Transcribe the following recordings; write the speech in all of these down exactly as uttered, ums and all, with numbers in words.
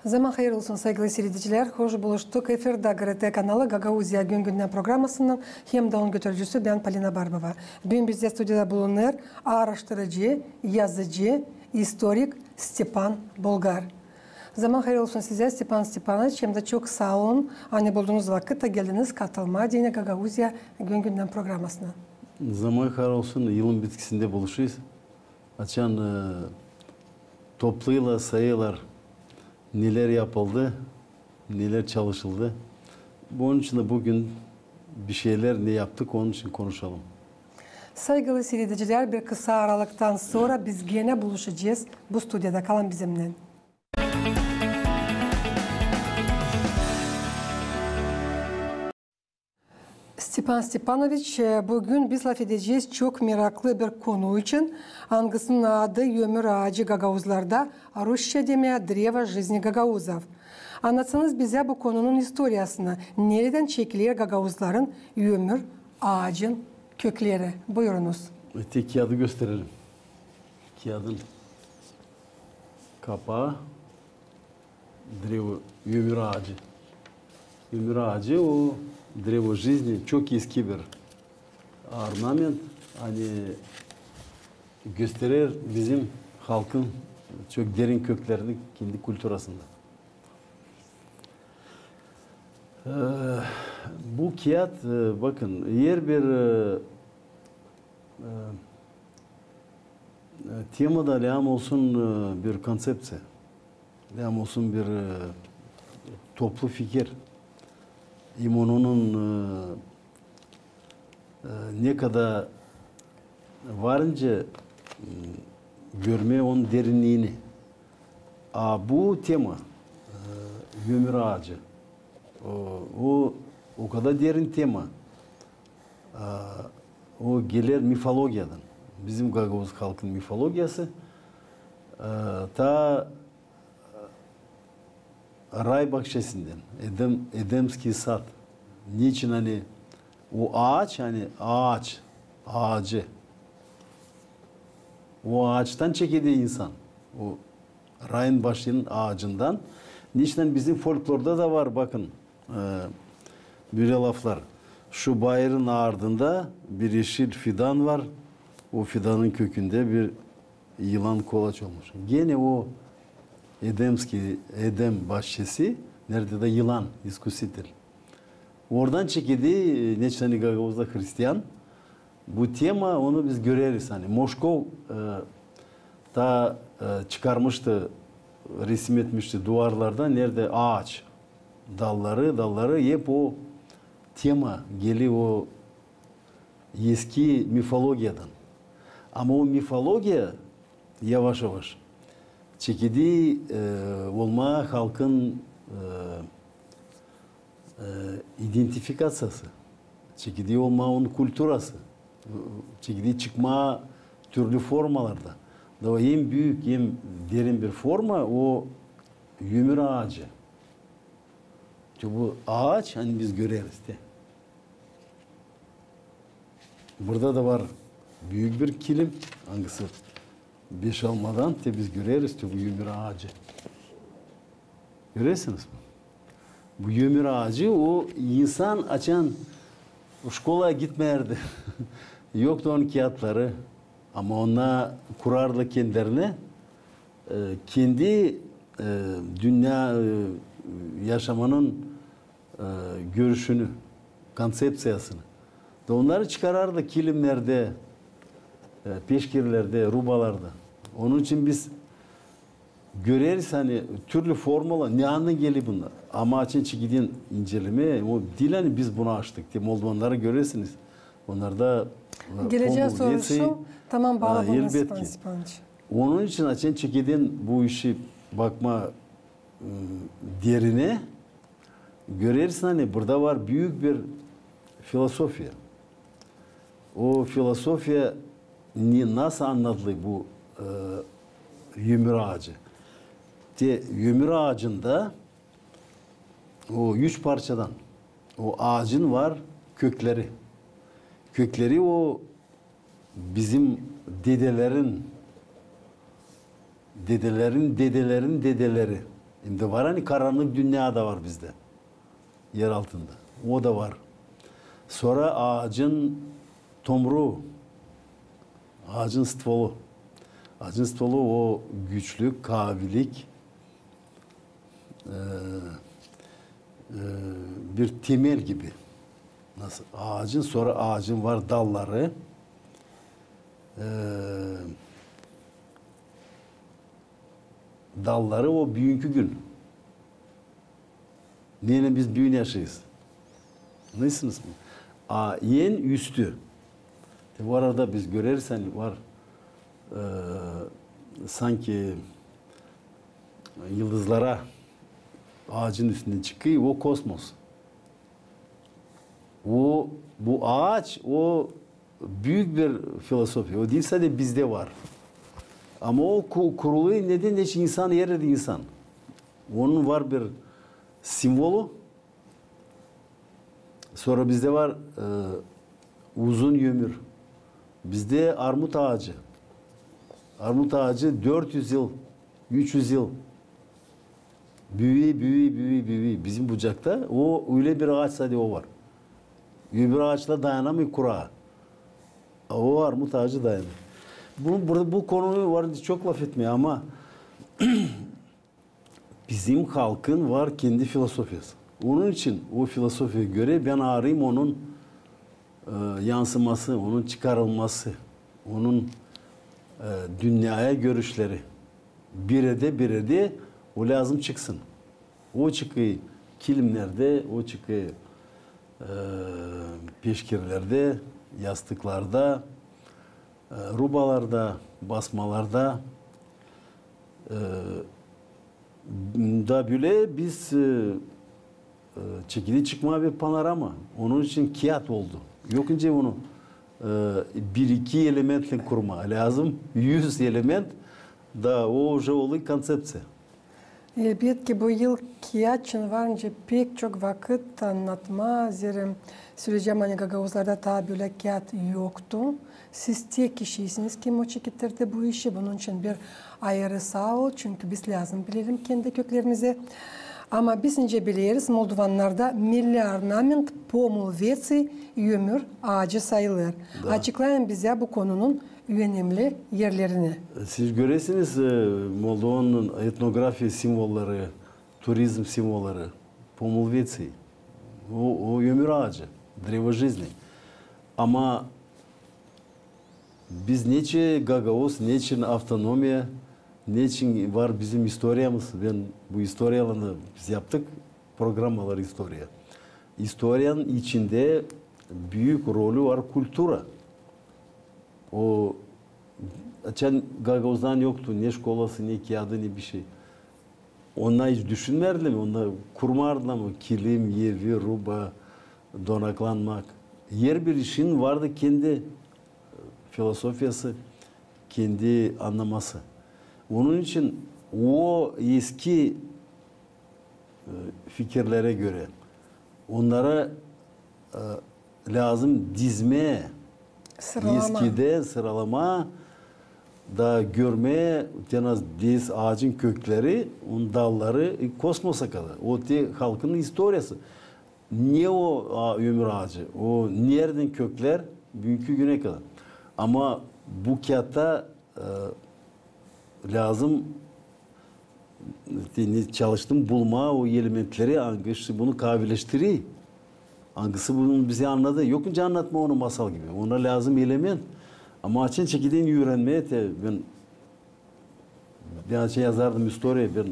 Zaman hayır olsun, saygılı siiredicilär. Hoş buluştuk. Efirdä GRT kanalı Gagauziya gün-gündän programasının hem dä onun götürücüsü bän, Polina Barbova. Büün bizdä studiyada bulunêr aaraştırıcı, yazıcı, istorik Stepan Bulgar. Zaman hayır olsun sizä, Stepan Stepanoviç, hem dä çok saa olun, ani buldunuz vakıt da geldiniz katılmaa deyni Gagauziya gün-gündän programasına. Zaman hayır olsun, yılın bitkisindä buluşêrız. Açan, e, toplêêrlar, sayêrlar, neler yapıldı, neler çalışıldı. Onun için dä büün bir şeylär ne yaptık, onun için konuşalım. Saygılı siiredicilär, bir kısa aralıktan sora biz genä buluşacez bu studiyada. Kalın bizimnän. Stepan Stepanoviç, e, büün biz lafedecez çok meraklı bir konu için, angısının adı ömür aacı gagauzlarda, rusça demeer, древо жизни гагаузов. Annatsanız bizä bu konunun istoriyasını, neredän çekiler gagauzların ömür aacın kökleri? Buyurunuz. E, te kiyadı gösterelim. Kiyadın kapaa. Древо, ömür aacı. Ömür aacı, o древо жизни, çok eski bir ornament, ani gösterer bizim halkın çok derin köklerini kendi kulturasında. E, bu kiyat, e, bakın, herbir, e, e, e, temada lääzım olsun, e, bir konţepţiya, lääzım olsun bir, e, toplu fikir. Hem onun, e, e, ne kadar varınca, m, görmää onun derinniini. A bu tema, e, ömür aacı, o, o, o kadar derin tema. A, o geler mifologiyadan. Bizim gagauz halkın mifologiyası, e, taa, e, ray bakçasından, Edem, Edemskiy sad. Neçin ani o aaç, ani aaç, aacı. O aaçtan çekeder insan. O rayın başının aacından. Neçin bizim folklorda da var, bakın, e, bölä laflar. Şu bayırın ardında bir eşil fidan var. O fidanın kökündä bir yılan kolaç olmuş. Genä o Edemskiy, Edem bakçası, neredä dä yılan, искуситель. Oradan çekeder, e, neçin ani gagauzda hristian. Bu tema, onu biz göreriz, ani Moşkov, e, taa, e, çıkarmıştı, resim etmişti duvarlarda, neredä aaç dalları, dalları, hep o tema geler o eski mifologiyadan. Ama o mifologiya yavaş-yavaş çekeder, e, olmaa halkın, e, e, identifikaţiyası, çekeder olmaa onun kulturası, çekeder çıkmaa türlü formalarda. Da o en büük, en derin bir forma, o ömür aacı. Çünkü bu aaç, ani biz göreriz te. Burada da var büük bir kilim, angısı beşalmadan te biz göreriz te bu ömür aacı. Görersiniz mi? Bu ömür aacı, o insan açan şkolaya gitmärdi. Yoktu onun kiyatları. Ama onnar kurardı kendilerine, e, kendi, e, dünnä, e, yaşamanın, e, görüşünü, konţepţiyasını. Da onnarı çıkarardı kilimnerdä, e, peşkirlerdä, rubalarda. Onun için biz göreriz, ani türlü formalar, neredän geler bunnar. Ama açan çekeder incelemää, o diil, ani biz bunu açtık te, moldovanları görersiniz. Onnarda, e, gelecää sorusu, tamam, baalı bununnan, elbetki. Stepan Stepanoviç. Onun için açan çekeder bu işi bakmaa, m, derinä, görersin, ani burada var büük bir filosofiya. O filosofiya ne, nasıl annadılêr bu, e, ömür aacı? Te ömür aacında o üç parçadan, o aacın var kökleri. Kökleri o bizim dedelerin, dedelerin, dedelerin dedeleri. Hem dä var, ani karannık dünnä da var bizdä. Er altında. O da var. Sora aacın tomruu, aacın stvolu. Aacın stvolu o güçlü, kaavilik, e, e, bir temel gibi. Nasıl? Aacın, sora aacın var dalları. E, dalları o büünkü gün. Neylän biz büün yaşêêrız. Annarsınız mı? A en üstü. Te bu arada biz göreriz, ani var, e, sanki yıldızlara aacın üstündän çıkêr, o kosmos. O, bu aaç, o büük bir filosofiya. O diil sade bizdä var. Ama o ku-, kurulêr, nedän? Neçin insan, er erdä insan. Onun var bir simvolu. Sora bizdä var, e, uzun ömür. Bizdä armut aacı. Armut aacı dört üz yıl, üç üz yıl. Büüyer, büüyer, büüyer, büüyer. Bizim Bucakta o ölä bir aaç, sade o var. Öbür aaçlar dayanamêêr kuraa. A o armut aacı dayanêr. Bu, burada bu konu var çok lafetmää, ama bizim halkın var kendi filosofiyası. Onun için o filosofiyaya görä bän aarêêrım onun, e, yansıması, onun çıkarılması, onun, e, dünneyä görüşleri. Bir erdä, bir erdä o lääzım çıksın. O çıkêr kilimnerdä, o çıkêr, e, peşkirlerdä, yastıklarda, e, rubalarda, basmalarda. E, da bölä biz, e, e, çekildi çıkmaa bir panorama. Onun için kiyat oldu. Yok nicä onu, e, bir-iki elementlän kurmaa. Lääzım üz element, da o uje olêr konţepţiya. Elbetki, bu yıl kiyat için var nicä pek çok vakıt annatmaa, zerä söleyecäm, ani gagauzlarda taa bölä kiyat yoktu. Siz tek kişiysiniz, kim o çekettirdi bu işi. Bunun için bir ayırı saa ol, çünkü biz lääzım bilelim kendi köklerimizi. Ama biz nicä bileriz, moldovannarda milli ornament pomul veţi ömür aacı sayılêr. Da. Açıklayın bizä bu konunun önemli erlerini. Siz görersiniz, e, Moldovanın etnografiya simvolları, turizm simvolları, pomul veţi. O, o ömür aacı, древо жизни. Ama biz neçin gagauz, neçin avtonomiya, neçin var bizim istoriyamız? Bän bu istoriyalarını biz yaptık, programalar istoriya. İstoriyanın içindä büük rolü var kultura. O, açan gagauzların yoktu ne şkolası, ne kiyadı, ne bişey. Onnar hiç düşünmärdi mi? Onnar kurmardılar mı kilim, evi, ruba, donaklanmak? Herbir işin vardı kendi filosofiyası, kendi annaması. Onun için o eski, e, fikirlerä görä onnarı, e, lääzım dizmää, sıralamaa. Eskidä sıralamaa, da görmää, te nasıl deyiz, aacın kökleri, onun dalları, e, kosmosa kadar. O te halkın istoriyası. Ne o, a, ömür aacı, o neredän köklär büünkü günä kadar. Ama bu kiyatta, e, lääzım, te, ne, çalıştım bulmaa o elementleri, angısı bunu kaavileştirer, angısı bunu bizä annadêr. Yok nicä annatmaa onu masal gibi. Ona lääzım element. Ama açan çekildin üürenmää, te, bän, bän açan yazardım istoriya, bän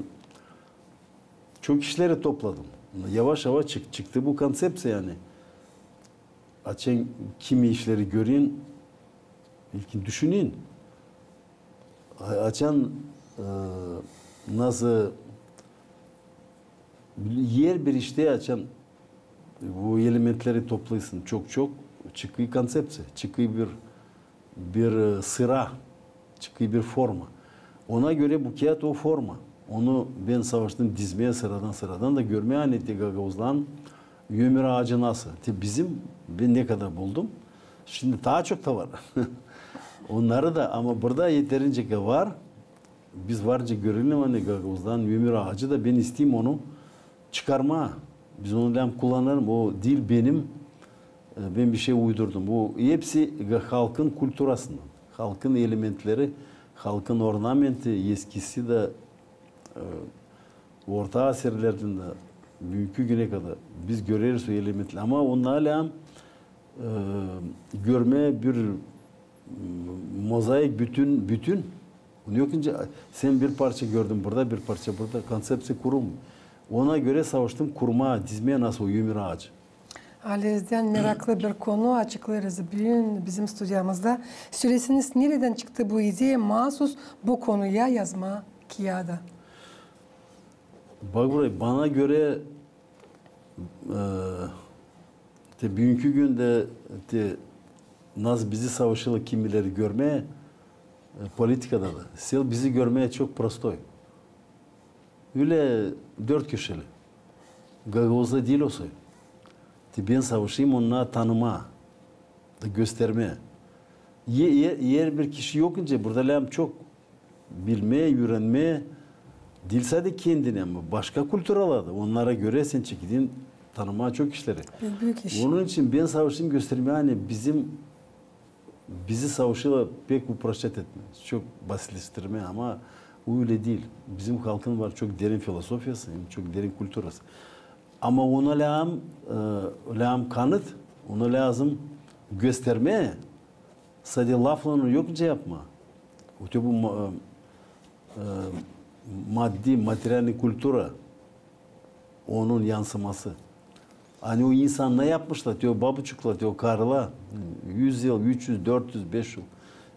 çok işleri topladım. Yavaş-yavaş çık-, çıktı bu konţepţiya, ani açan kimi işleri görin, ilkin düşünün. A-, açan, e, nasıl, herbir iştä açan bu elementleri toplaysın çok-çok, çıkêr konţepţiya, çıkêr bir, bir, e, sıra, çıkêr bir forma. Ona görä bu kiyat o forma. Onu bän savaştım dizmää sıradan-sıradan da görmää, ani te gagauzların ömür aacı nasıl. Te bizim, bän ne kadar buldum. Şindi taa çok da var. Onnarı da, ama burada eterincä var. biz varınca görelim, ani gagauzların ümür aacı da, bän isteerim onu çıkarmaa. Biz onu lääm kullanalım. O diil benim, e, bän bir şey uydurdum. Bu hepsi ga-, halkın kulturasından. Halkın elementleri, halkın ornamenti, eskisi dä, e, orta asirlerdän dä büünkü günä kadar biz göreriz o elementleri. Ama onnarı lääm, e, görmää bir, m, mozaik bütün, bütün. Onu yok ince, sän bir parça gördün burada, bir parça burada. Konţepţiya kurum. Ona görä savaştım kurmaa, dizmää nasıl ümür aacı. Halizdän meraklı bir konu, açıklêêrız büün bizim studiyamızda. Söleseniz, neredän çıktı bu ideya maasuz bu konuya yazmaa kiyada? Bak burayı, bana görä, e, te büünkü gündä, te nasıl bizi savaşêrlar kimileri görmää, e, politikada da. Sel bizi görmää çok prostoy. Ölä dört köşeli. Gagauzda diil o soy. Te bän savaşêrım onnarı tanımaa da göstermää. E, e, eer bir kişi yok ince, burada lääm çok bilmää, üürenmää, diil sade kendini, ama başka kulturaları da. Onnara görä sän çekidin tanımaa çok işleri. Büük, büük iş. Onun için bän savaştım göstermää, ani bizim, bizi savaşêrlar pek uproşçat etmää. Çok basitleştirmää, ama o ölä diil. Bizim halkın var çok derin filosofiyası, hem çok derin kulturası. Ama ona lääm, e, lääm kanıt, ona lääzım göstermää. Sade laflan onu yok ince yapmaa. O te bu ma-, e, maddi, материальный kultura, onun yansıması. Ani o insan ne yapmışlar, te o babuçuklar, te o karılar, üz yıl, üç üz, dört üz, beş üz.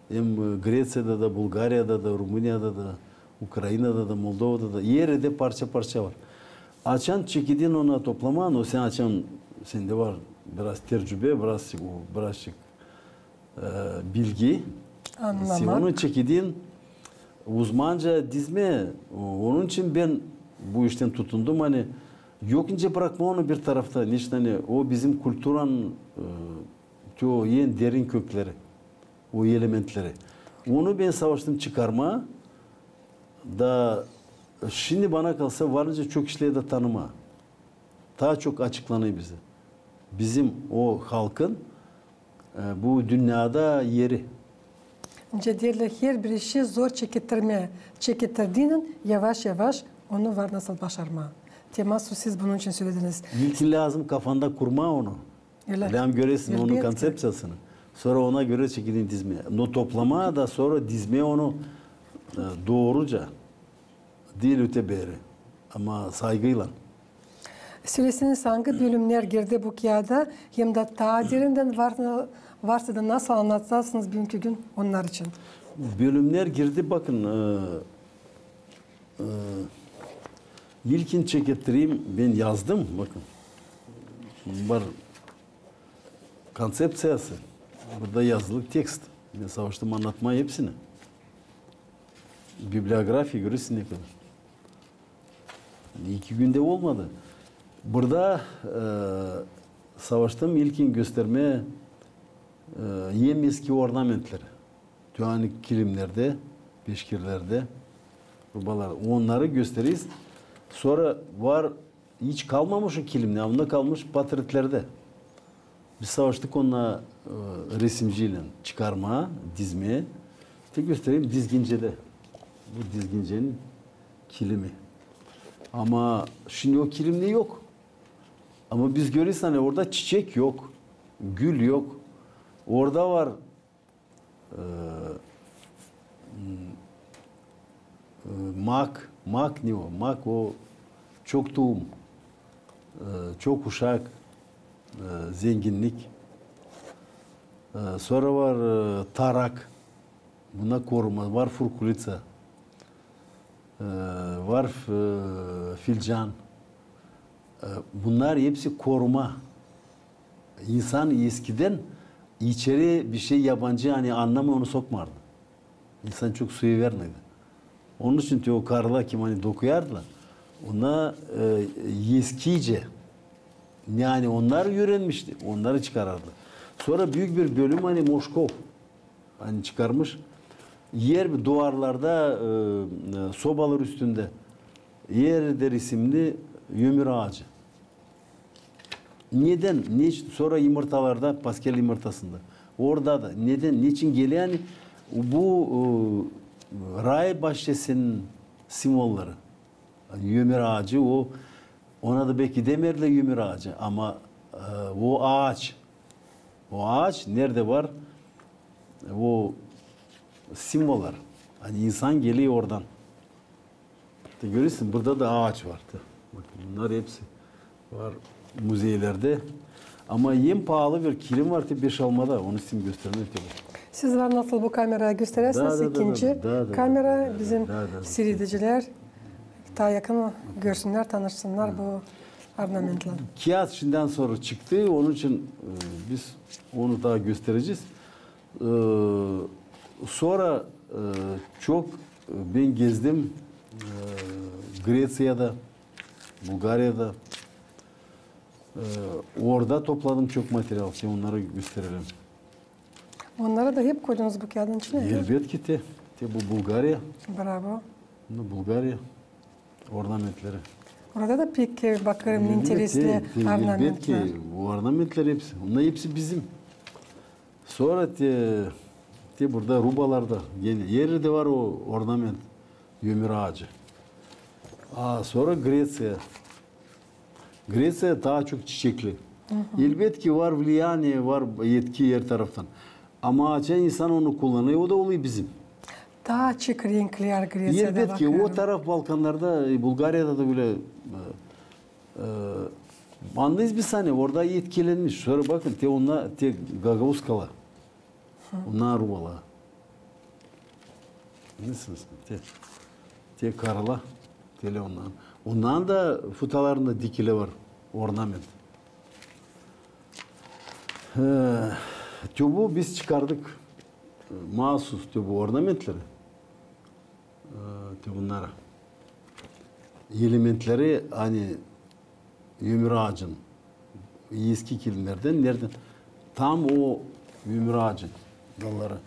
Hem, e, Greţiyada da, Bulgariyada da, Rumuniyada da, Ukrainada da, Moldovada da, her erdä parça-parça var. Açan çekidin ona toplamaa, o sän açan, sendä var biraz tercübe, biraz, o, birazçık e, bilgi. Annamaa. Sän onu çekidin uzmanca dizmää. O-, onun için bän bu iştän tutundum, ani yok ince brakmaa onu bir tarafta. Neçin, ani o bizim kulturanın, e, te o en derin kökleri, o elementleri. Onu bän savaştım çıkarmaa. Da şindi bana kalsa var nicä çok işleri dä tanımaa. Taa çok açıklanêr bizi. Bizim o halkın, e, bu dünnedä eri. Nicä deerlär, herbir işi zor çekettirmää. Çekettirdiynän yavaş-yavaş onu var nasıl başarmaa. Te maasuz siz bunun için sölediniz. İlkin lääzım kafanda kurmaa onu. Ölä. Lääzım göresin onun konţepţiyasını. Sora ona görä çekidin dizmää. No toplamaa da sora dizmää onu, e, dooruca. Diil öte-beri, ama saygıylan. Söleseniz, angı bölümnär girdi bu kiyada, hem dä taa derindän var-, varsa da nasıl annadasınız büünkü gün onnar için? Bölümnär girdi, bakın, e, e, ilkin çekettireyim, bän yazdım, bakın. Var konţepţiyası, burada yazılı tekst. Bän savaştım annatmaa hepsini. Bibliografiya, görersiniz ne kadar. İki gündä olmadı. Burada, e, savaştım ilkin göstermää, e, en eski ornamentleri. Te ani kilimnerdä, peşkirlerdä, rubalar. Onnarı göstereriz. Sora var, hiç kalmamış o kilimnär, onda kalmış portretlerdä. Biz savaştık onnar, e, resimciylän çıkarmaa, dizmää. Te göstereyim Dizgincedä. Bu Dizgincenin kilimi. Ama şindi o kilimnär yok. Ama biz göreriz, ani orada çiçek yok, gül yok. Orada var, e, m, e, mak, mak ne o? Mak o çok tuum, e, çok uşak, e, zenginnik. E, sora var, e, tarak. Bunnar koruma. Var furkuliţa. E, var, e, filcan. E, bunnar hepsi koruma. İnsan eskidän içeri bir şey yabancı, ani annamêêr, onu sokmardı. İnsan çok suevernıydı. Onun için te o karılar kim ani dokuyardılar, ona, e, eskiycä, ne ani onnar üürenmişti, onnarı çıkarardılar. Sora büük bir bölüm ani Moşkov, ani çıkarmış, Her bir duvarlarda, e, e, sobalar üstündä her erdä resimli ömür aacı. Nedän? Neçin? Sora yımırtalarda, paskel yımırtasında. Orada da. Nedän? Neçin geler? Yani bu, e, ray başçasının simvolları. Yani ömür aacı o, ona da belki demerlär ömür aacı, ama, e, o aaç. O aaç neredä var? O simvollar. Hani insan geler oradan. Te görersin, burada da aaç var. Te. Bakın, bunlar hepsi var muzeylerdä. Ama en paalı bir kilim var, te beş almada. Onu size göstermää te. Siz var nasıl bu kameraya gösterersiniz, da, da, da, ikinci da, da, da, kamera da, da, bizim da, da, da, seyredicilär taa yakın görsünnär, tanışsınnar bu ornamentlär. Kiyat şindän sora çıktı, onun için, e, biz onu taa gösterecez. E, sora, e, çok, e, bän gezdim, e, Greţiyada, Bulgariyada. E, orada topladım çok material, te onnarı gösterelim. Onnarı da hep koydunuz bu kiyadın içinä, dä? Elbetki te. Te bu Bulgariya. Bravo. Bu Bulgariya ornamentleri. Orada da pek, e, bakêrım, elbetki, interesli te, te, ornamentler. Elbetki, bu ornamentler hepsi. Onnar hepsi bizim. Sora te, te burada Rubalarda, genä, her erdä var o ornament, ömür aacı. A sora Greţiya. Greţiya taa çok çiçekli. Elbetki, var влияние, var etki her taraftan. Ama açan insan onu kullanêr, o da olêr bizim. Taa açık renklär Greţiyada, bakêrım. Elbetki, o taraf Balkanlarda, e, Bulgariyada da bölä, e, e, annêêrız biz, ani orada etkilenmiş. Sora bakın, te onnar, te gagauz kala. Onnar Rubalar. Annarsınız mı? Te, te karılar, te lä onnar. Onnarın da futalarında dikili var ornament. E, te bu biz çıkardık, e, maasuz te bu ornamentleri. E, te bunnarı. Elementleri, ani ömür aacın, eski kilimnerdän, neredän? Tam o ömür aacın dalları.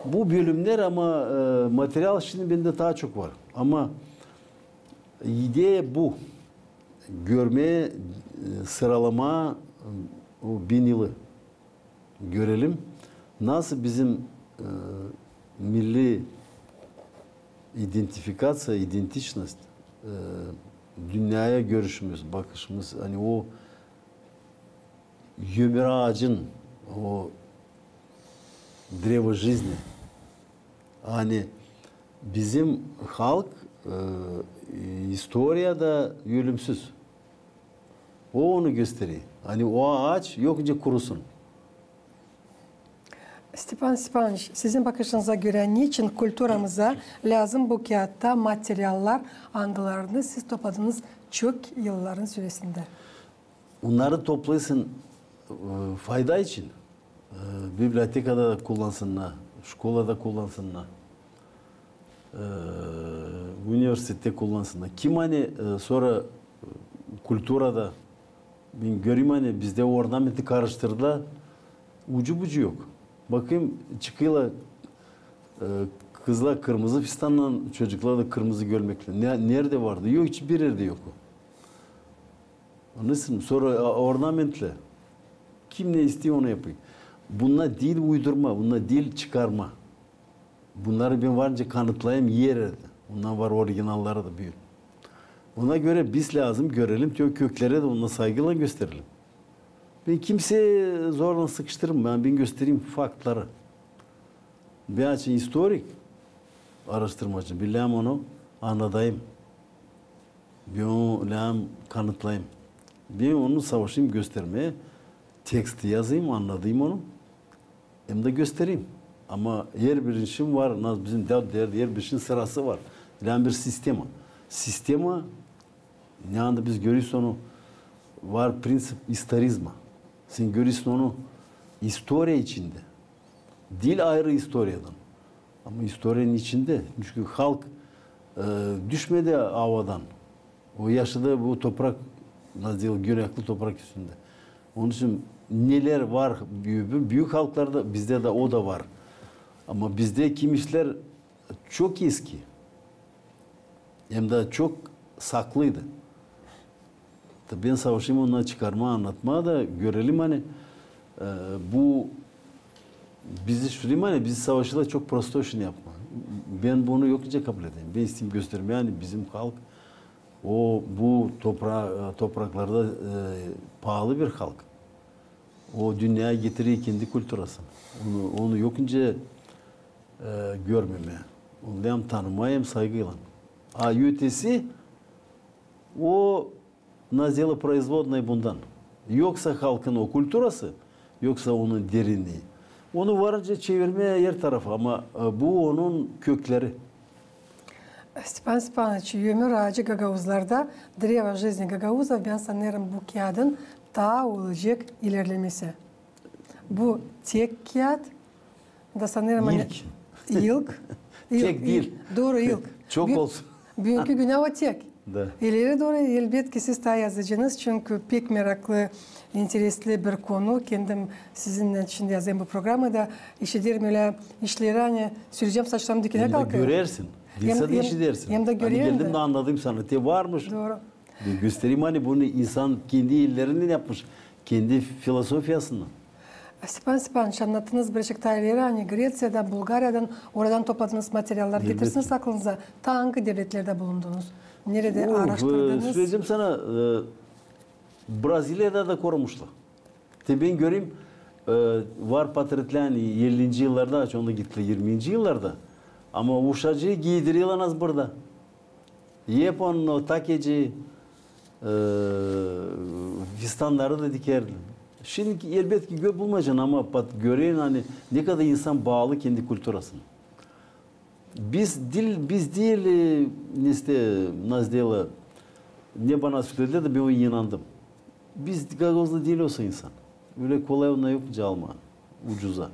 Bu bölümnär, ama, e, material şindi bendä taa çok var. Ama ideya bu. Görmää, e, sıralamaa, e, o bin yılı. Görelim, nasıl bizim, e, milli identifikaţiya, идентичность, e, dünneyä görüşümüz, bakışımız, ani o ömür aacın, o древо жизни, ani bizim halk, e, istoriyada ölümsüz. O onu gösterer. Ani o aaç yok nicä kurusun. Stepan Stepanoviç, sizin bakışınıza görä, neçin kulturamıza lääzım bu kiyattan materiallar, angılarını siz topladınız çok yılların süresindä? Onnarı toplêêrsın, e, fayda için. E, bibliotekada da kullansınnar, şkolada kullansınnar, e, universitettä kullansınnar. Kim ani, e, sora, e, kulturada, bän göreyim, ani bizdä ornamenti karıştırdılar, ucu-bucu yok. Bakêrım, çıkêrlar, e, kızlar kırmızı fistannan, çocuklar da kırmızı gömlekli. Ne, neredä vardı? Yok, hiçbir erdä yok o. Annarsın mı? Sora, a, ornamentlär. Kim ne isteer, onu yapêr. Bunnar diil uydurma, bunnar diil çıkarma. Bunnarı bän var nicä kanıtlayım her erdä. Onnar var originalları da büün. Ona görä biz lääzım görelim, te o köklerä dä onnar saygıylan gösterelim. Bän kimseyä zorlan sıkıştırmam, bän, bän göstereyim faktları. Bän açan istorik, araştırmacı, bän lääzım onu annadayım. Bän onu lääzım kanıtlayım. Bän onu savaşayım göstermää. Teksti yazayım, annadayım onu. Hem dä göstereyim. Ama her bir işin var, nasıl bizim dä, dä, her bir işin sırası var. Lääzım bir sistema. Sistema, ne anda biz göreriz onu, var prinţip istorizma. Sän görersin onu istoriya içindä. Diil ayrı istoriyadan. Ama istoriyanın içindä. Çünkü halk, e, düşmedi avadan. O yaşadı bu toprak, nasıl deyim, göneaklı toprak üstündä. Onun için neler var büük, büük halklarda, bizdä dä o da var. Ama bizdä kimi işlär çok eski, hem dä çok saklıydı. Da bän savaşêrım onnarı çıkarmaa, annatmaa da görelim, ani, e, bu bizi, şurayı, ani bizi savaşêrlar çok prosto işini yapmaa. Bän bunu yok nicä kabul edeyim. Bän isteerim göstermää, ani bizim halk, o, bu topra-, e, topraklarda, e, paalı bir halk. O dünneyä getirer kendi kulturasını. Onu, onu yok nicä, e, görmemää. Onu hem tanımaa, hem saygıylan. A ötesi, o nazdela proizvodnaya bundan. Yoksa halkın o kulturası, yoksa onun derinniyi. Onu var nicä çevirmää her tarafa, ama, e, bu onun kökleri. Stepan Stepanoviç, Ömür aacı gagauzlarda, Древо жизни гагаузов, bän sanêrım, bu kiyadın taa olacek ilerlemesi. Bu tek kiyat, da sanêrım, ani İlk. İlk. İlk, Tek diil. İlk. Dooru, ilk. Çok olsun. Büünkü günä o tek. Da. İleri dooru, elbetki, siz taa yazacenız, çünkü pek meraklı, interesli bir konu. Kendim sizinnän şindi yazêrım bu programada, işiderim ölä işleri, ani sürücäm, saçlarım dikenä kalkêr. Hem dä görersin. Hem, hem, hem dä görerim. Ani geldim dä annadım sana, te varmış. Dooru. Göstereyim, ani bunu insan kendi ellerinnän yapmış, kendi filosofiyasınnan. Stepan Stepanoviç, annattınız bir şey taa ileri, ani Greciyadan, Bulgariyadan, oradan topladınız materiallar, getirsiniz aklınıza. Taa angı devletlerdä bulundunuz? Neredä aaraştırdınız? Söleyecäm sana, e, Braziliyada da korumuşlar. Te bän görerim, e, var portretlär, ani ellinci yıllarda, açan onda gitti irminci yıllarda. Ama uşacıı giidirerlär az burada. Hep onun o takeci, e, fistannarı da dikerdi. Şindi, elbetki, gö-, bulmayacan, ama pat-, görerim, ani ne kadar insan baalı kendi kulturasına. Biz diil, biz diil, e, ne iste, nazdela, ne bana sölediler da bän ona inandım. Biz gagauzlu diil olsa insan. Ölä kolay onnar yok nicä almaa, ucuza.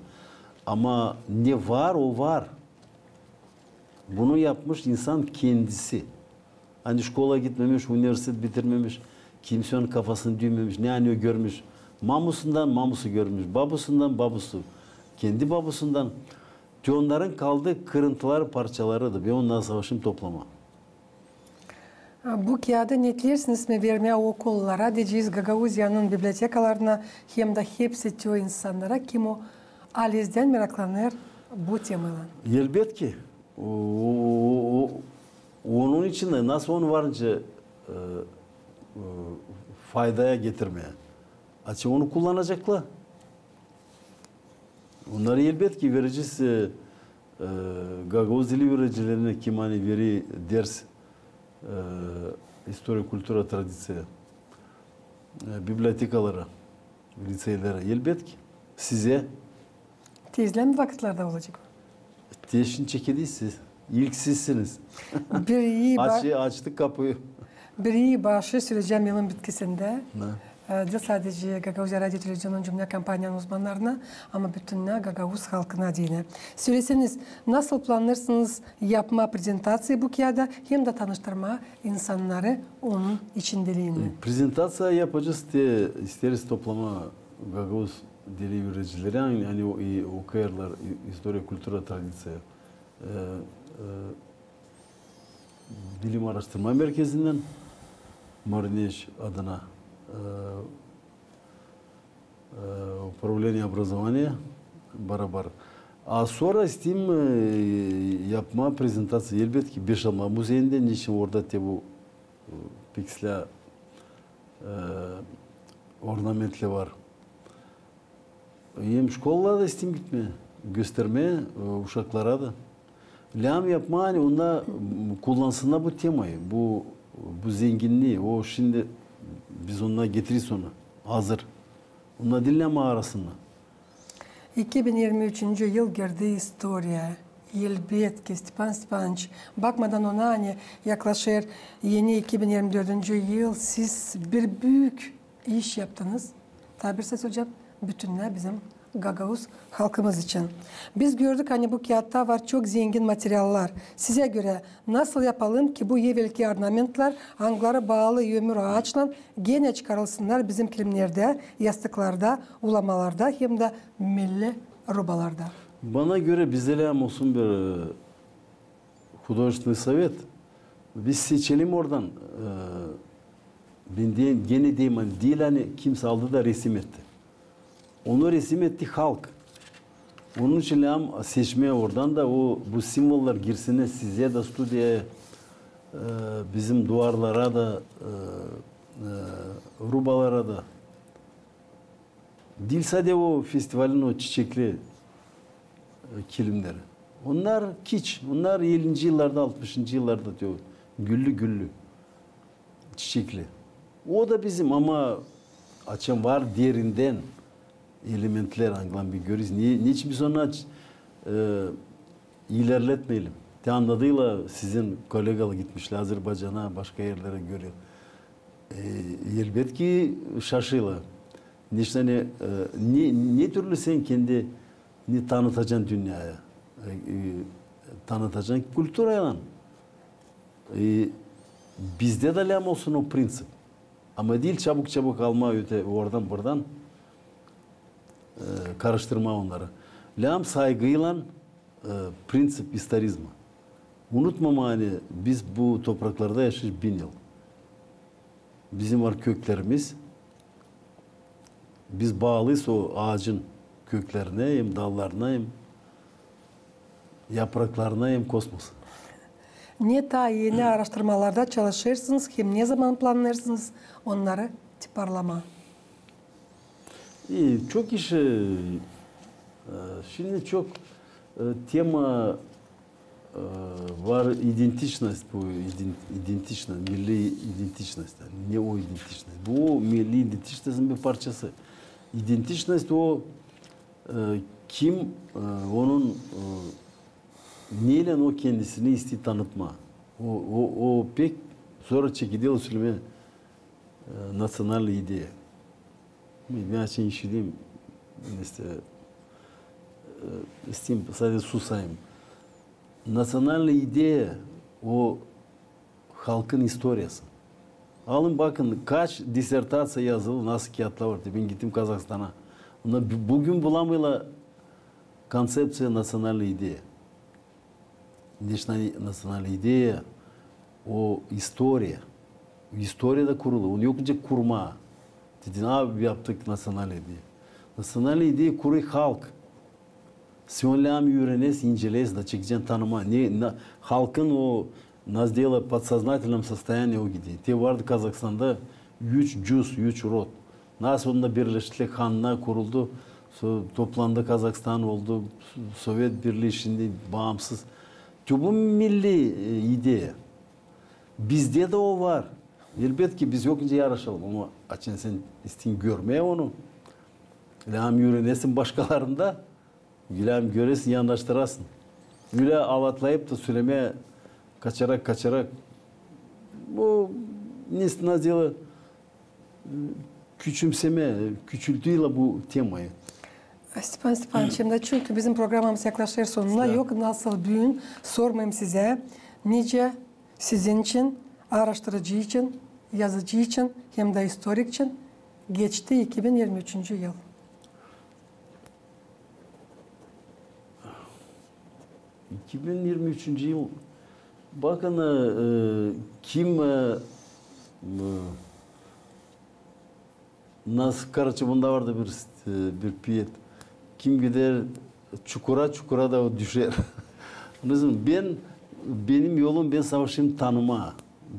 Ama ne var, o var. Bunu yapmış insan kendisi. Ani şkola gitmemiş, universitet bitirmemiş, kimsä onun kafasını düümemiş, ne ani o görmüş. Mamusından mamusu görmüş, babusından babusu, kendi babusından. Te onnarın kaldı kırıntıları, parçaları da, bän onnarı savaşêrım toplamaa. Bu kiyadı netlersiniz mi vermää okullara, deyecez, Gagauziyanın bibliotekalarına hem dä hepsi te o insannara, kim o halizdän meraklanêr bu temaylan? Elbetki. O, o, o, o, onun içindä nasıl onu var nicä, e, e, faydaya getirmää. Açan onu kullanaceklar. Onnarı, elbetki, verecez, e, e, gagauz dili üüredicilerinä, kim ani verer ders, e, istoriya, kultura, tradiţiya, e, bibliotekalara, liţeylerä, elbetki, sizä. Tez lääzım vakıtlarda olacek. Te şindi çekediz siz. İlk sizsiniz. Bir ii ba- Aç-, açtık kapıyı. Bir ii baaşı söleyecäm yılın bitkisindä. Ne? E, diil sadecä Gagauziya radio televizionun cümlä kompaniyanın uzmannarına, ama bütünnä gagauz halkına deyni. Söleseniz, nasıl plannêêrsınız yapmaa prezentaţiya bu kiyada hem dä tanıştırmaa insannarı onun içindeliini? E, prezentaţiya yapacez, te isteeriz toplamaa gagauz dili üüredicileri, ani, ani o, i, okuyêrlar i, istoriya, kultura, tradiţiya. E, e, Bilim-aaraştırma merkezindän, Marineş adına, e, e, Управление образования barabar. A sora isteerim, e, yapmaa prezentaţiya, elbetki, Beşalma muzeyindä, neçin orada te bu, e, pikslä, e, ornamentlä var. Hem şkolalara da isteerim gitmää, göstermää, e, uşaklara da. Lääzım yapmaa, ani onnar, m, kullansınnar bu temayı, bu, bu zenginnii. O şindi biz onnarı getireriz ona, hazır. Onnar diil, ama arasında. İki bin irmi üçüncü yıl girdi istoriyaya. Elbetki, Stepan Stepanoviç, bakmadan ona, ani yaklaşêr eni iki bin irmi dördüncü yıl, siz bir büük iş yaptınız. Taa bir söleyecäm, bütünnä bizim gagauz halkımız için. Biz gördük, ani bu kiyatta var çok zengin materiallar. Sizä görä, nasıl yapalım, ki bu evelki ornamentlar, angıları baalı ömür aaçlan, genä çıkarılsınnar bizim kilimnerdä, yastıklarda, ulamalarda hem dä milli rubalarda? Bana görä, bizdä lääzım olsun bir, e, художественный совет. Biz seçelim oradan, e, bän deyim, genä deyim, ani diil ani kimsä aldı da resim etti. Onu resim etti halk. Onun için lääzım seçmää oradan da o, bu simvollar girsin sizä dä studiyaya, e, bizim duvarlara da, e, e, rubalara da. Diil sade o festivalin o çiçekli, e, kilimneri. Onnar kiç, onnar ellinci yıllarda, altmışıncı yıllarda te o güllü-güllü, çiçekli. O da bizim, ama açan var derindän elementlär, angıdan bir görüz. Ne, neçin biz onu aç-, e, ilerletmeyelim? Te annadılar, sizin kollegalar gitmişlär Azerbaycana, başka erlerä görüyor. E, elbetki şaşıyla. Neçin ani, e, ne, ne türlü sän kendini tanıtacan dünneyä? E, e, tanıtacan kulturaylan. E, bizdä dä lääzım olsun o prinţip. Ama diil çabuk-çabuk almaa öte oradan-burdan, e, karıştırmaa onnarı. Lääzım saygıylan, e, prinţip istorizma. Unutmamaa, ani biz bu topraklarda yaşêêrız bin yıl. Bizim var köklerimiz. Biz baalıyız o aacın köklerinä, hem dallarına, hem yapraklarına, hem kosmosa. Ne taa eni aaraştırmalarda çalışêrsınız hem ne zaman plannêêrsınız onnarı tiparlamaa? E, çok iş, e, şindi çok, e, tema, e, var, identiçnost, bu ident-, identiçnost, milli identiçnost. Ne o identiçnost? Bu milli identiçnostin bir parçası. İdentiçnost o, e, kim, e, onun, e, neylän o kendisini isteer tanıtmaa. O, o, o pek zor çekeder o sölemää, e, natsionalnıy ideya. Bän açan işiderim, işte, e, isteerim sade susayım. Natsionalnıy ideya, o halkın istoriyası. Alın, bakın, kaç disertaţiya yazılı, nasıl kiyatlar var. Bän gittim Kazahstana. Onnar bü-, büün bulamêêrlar konţepţiya natsionalnıy ideya. Neçin ani natsionalnıy ideya, o istoriya. İstoriya da kurulu. Onu yok nicä kurmaa. Dedin, a, yaptık natsionalnıy ideya. Natsionalnıy ideya kurêr halk. Sän onu lääzım üürenesin, inceleyäsin da çekecän tanımaa. Ne, na-, halkın o, nasıl deerlär, подсознательном состоянии o gider. Te vardı Kazahstanda üç cüz, üç rod. Nasıl onda birleştilär, hanlar kuruldu, so-, toplandı, Kazahstan oldu, Sovet Birlii, şindi baamsız. Te bu milli, e, ideya. Bizdä dä o var. Elbetki, biz yok nicä yaraşalım, ama açan sän isteersin görmää onu, lääzım üürenesin başkalarında, lääzım göresin, yanaştırasın. Ölä avatlayıp da sölemää kaçarak-kaçarak. O, ne, nasıl deerlär, küçümsemää, küçültüylär bu temayı. Stepan Stepanoviç, hem dä çünkü bizim programamız yaklaşêr sonuna, yok nasıl büün sormayım sizä, nicä sizin için, aaraştırıcı için, yazıcı için hem dä istorik için geçti iki bin irmi üçüncü yıl. İki bin irmi üçüncü yıl. Bakın, e, e, kim, e, e, nasıl, koroçe, bunda vardı bir, e, bir piyes. Kim gider çukura, çukura da o düşer. Onun için bän, benim yolum, bän savaşêrım tanımaa.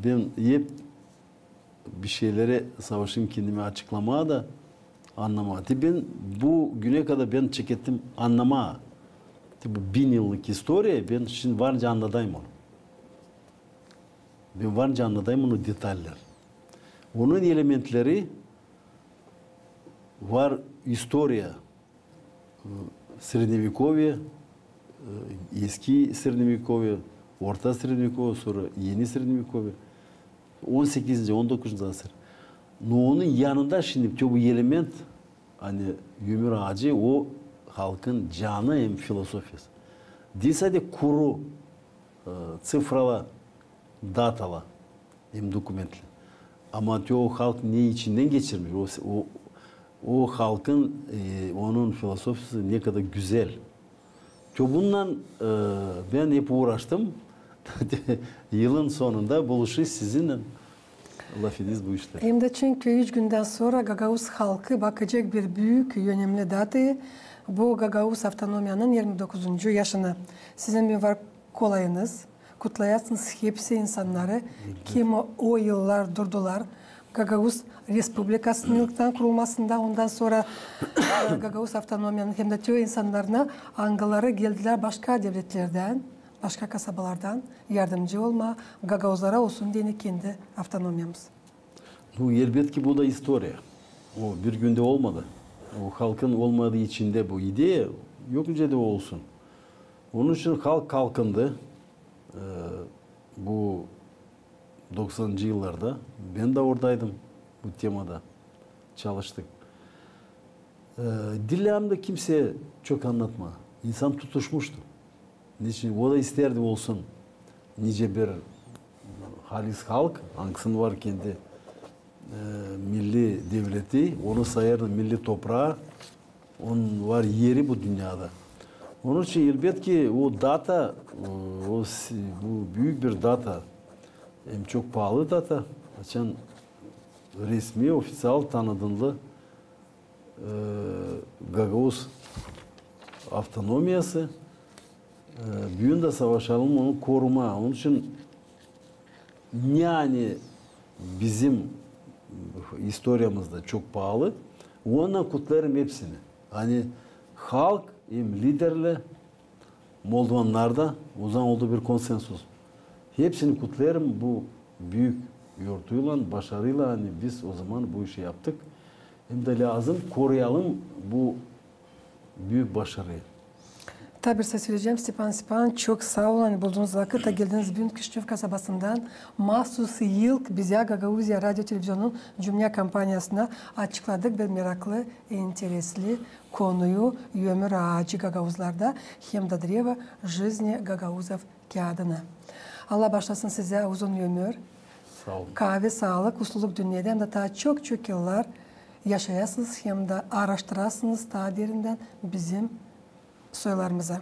Bän hep bir şeyleri savaşêrım kendimi açıklamaa da, annamaa. Te bän bu günä kadar bän çekettim annamaa. Te bu bin yıllık istoriya, bän şindi var nicä annadayım onu. Bän var nicä annadayım onu, detalleri. Onun elementleri var istoriya. Средневековье, e, eski Средневековье, orta Средневековье, sora eni Средневековье, on sekizinci, on dokuzuncu asır. No onun yanında şindi te bu element, ani ömür aacı, o halkın canı hem filosofiyası. Diil sade kuru, e, ţifralar, datalar hem dokumentlär. Ama te o halk ne içindän geçirmiş, o, o, o halkın, e, onun filosofiyası ne kadar gözäl. Te bundan, e, bän hep uuraştım. Yılın sonunda buluşêrız sizinnän, lafederiz bu işleri. Hem dä çünkü üç gündän sora gagauz halkı bakacek bir büük, önemli datayı, bu gagauz avtonomiyanın irmi dokuzuncu yaşını. Sizin büün var kolayınız, kutlayasınız hepsi insannarı, kim o yıllar durdular Gagauz Respublikasının ilktän kurulmasında, ondan sora, e, gagauz avtonomiyanın hem dä te o insannarına, angıları geldilär başka devletlerdän, başka kasabalardan yardımcı olmaa gagauzlara, olsun deyni kendi avtonomiyamız. Nu, elbetki, bu da istoriya. O bir gündä olmadı. O halkın olmadı içindä bu ideya, yok nicä dä olsun. Onun için halk kalkındı. E, bu doksanıncı yıllarda bän dä oradaydım, bu temada çalıştık. E, diil lääzım da kimseyä çok annatmaa. İnsan tutuşmuştu. Neçin o da istärdi olsun nicä bir halis halk, angısının var kendi, e, milli devleti, onu sayardı milli topraa, onun var eri bu dünnedä. Onun için, elbetki, o data, o, o si-, bu büük bir data, hem çok paalı data, açan resmi, ofiţial tanıdıldı, e, gagauz avtonomiyası, e, büün dä savaşalım onu korumaa. Onun için ne ani bizim istoriyamızda çok paalı, onunnan kutlêêrım hepsini. Ani halk hem liderlär, moldovannar da, o zaman oldu bir konsensus. Hepsini kutlêêrım bu büük yortuylan, başarıylan, ani biz o zaman bu işi yaptık. Hem dä lääzım koruyalım bu büük başarıyı. Taa bir şey söleyecäm, Stepan Stepanoviç, çok saa olun, ani buldunuz vakıt da geldiniz büün Kişinöv kasabasından. Maasuz ilk bizä Gagauziya radio televizionun cümnä kompaniyasına açıkladık bir meraklı, interesli konuyu, ömür aacı gagauzlarda hem dä drevo жизни гагаузов kiyadını. Allah baaşlasın sizä uzun ömür. Saa olun. Kaavi saalık, usluluk dünnedä, hem dä taa çok-çok yıllar yaşayasınız hem dä aaraştırasınız taa derindän bizim soylarımızı.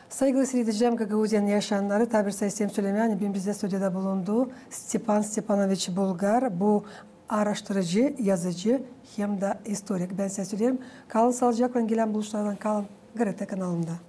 Saygılı siiredicilär, Gagauziyanın yaşayannarı, taa bir şey isteerim sölemää, ani büün bizdä studiyada bulundu Stepan Stepanoviç Bulgar, bu aaraştırıcı, yazıcı hem dä istorik. Bän sizä söleerim, kalın saalıcaklan, gelän buluşmalardan kalın GRT kanalında.